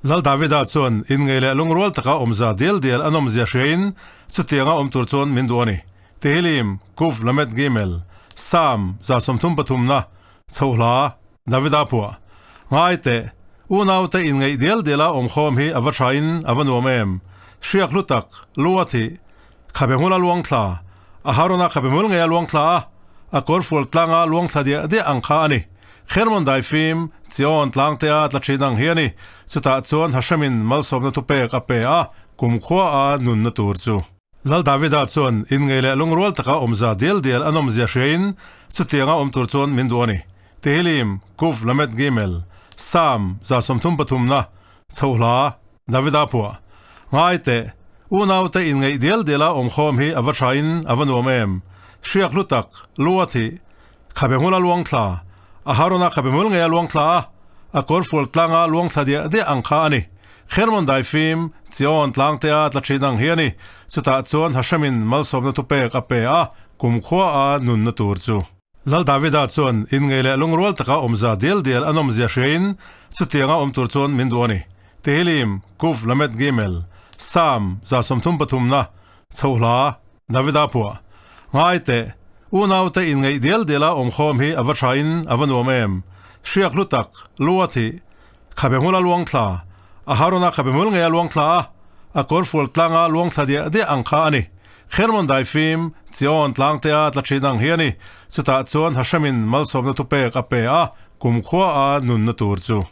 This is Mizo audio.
Lal Davida chuan inngeih leh lungrual taka awmza dial dial a nawmzia hriain chutianga awm tur chuan min duh a ni. Tehillim, Kuf Lamed Gimel, Psalm 33 na, Chhohla, Davida phuah. Ngai teh, unaute inngeih dial diala awm khawm hi a va thain a va nuam em? Hriak hlu tak, lu a thih, khabe hmula luang thla, a Harona khabe hmul ngei a luang thla a, a kawr fual tlanga luang thla diah diah ang kha a ni. Khermon daifim, Chion tlangtea tla thin ang hi a ni. Chutah chuan Hashemin malsawmna thupek a pe a, kumkhua a nunna tur chu. Lal Davida chuan inngeih leh lungrual taka awmza dial dial a nawmzia hriain chutianga awm tur chuan min duh a ni. Tehillim, Kuf Lamed Gimel, Psalm 33 na, Chhohla, Davida phuah. Ngai teh, unaute inngeih dial diala awm khawm hi a va thain a va nuam em? Hriak hlu tak, lu a thih, khabe hmula luang thla, a Harona khabe hmul ngei a luang thla a, a kawr fual tlanga luang thla diah diah ang kha a ni. Khermon daifim, Chion tlangtea tla thin ang hi a ni. Chutah chuan Hashemin malsawmna thupek a pe a, kumkhua a nunna tur chu. Lal Davida chuan inngeih leh lungrual taka awmza dial dial a nawmzia hriain chutianga awm tur chuan min duh a ni. Tehillim, Kuf Lamed Gimel, Psalm 33 na, Chhohla, Davida phuah. Ngai teh, unaute inngeih dial diala awm khawm hi a va thain a va nuam em? Hriak hlu tak, lu a thih, khabe hmula luang thla, a Harona khabe hmul ngei a luang thla a, a kawr fual tlanga luang thla diah diah ang kha a ni. Khermon daifim, Chion tlangtea tla thin ang hi a ni. Chutah chuan Hashemin malsawmna thupek a pe a, kumkhua a nunna tur chu.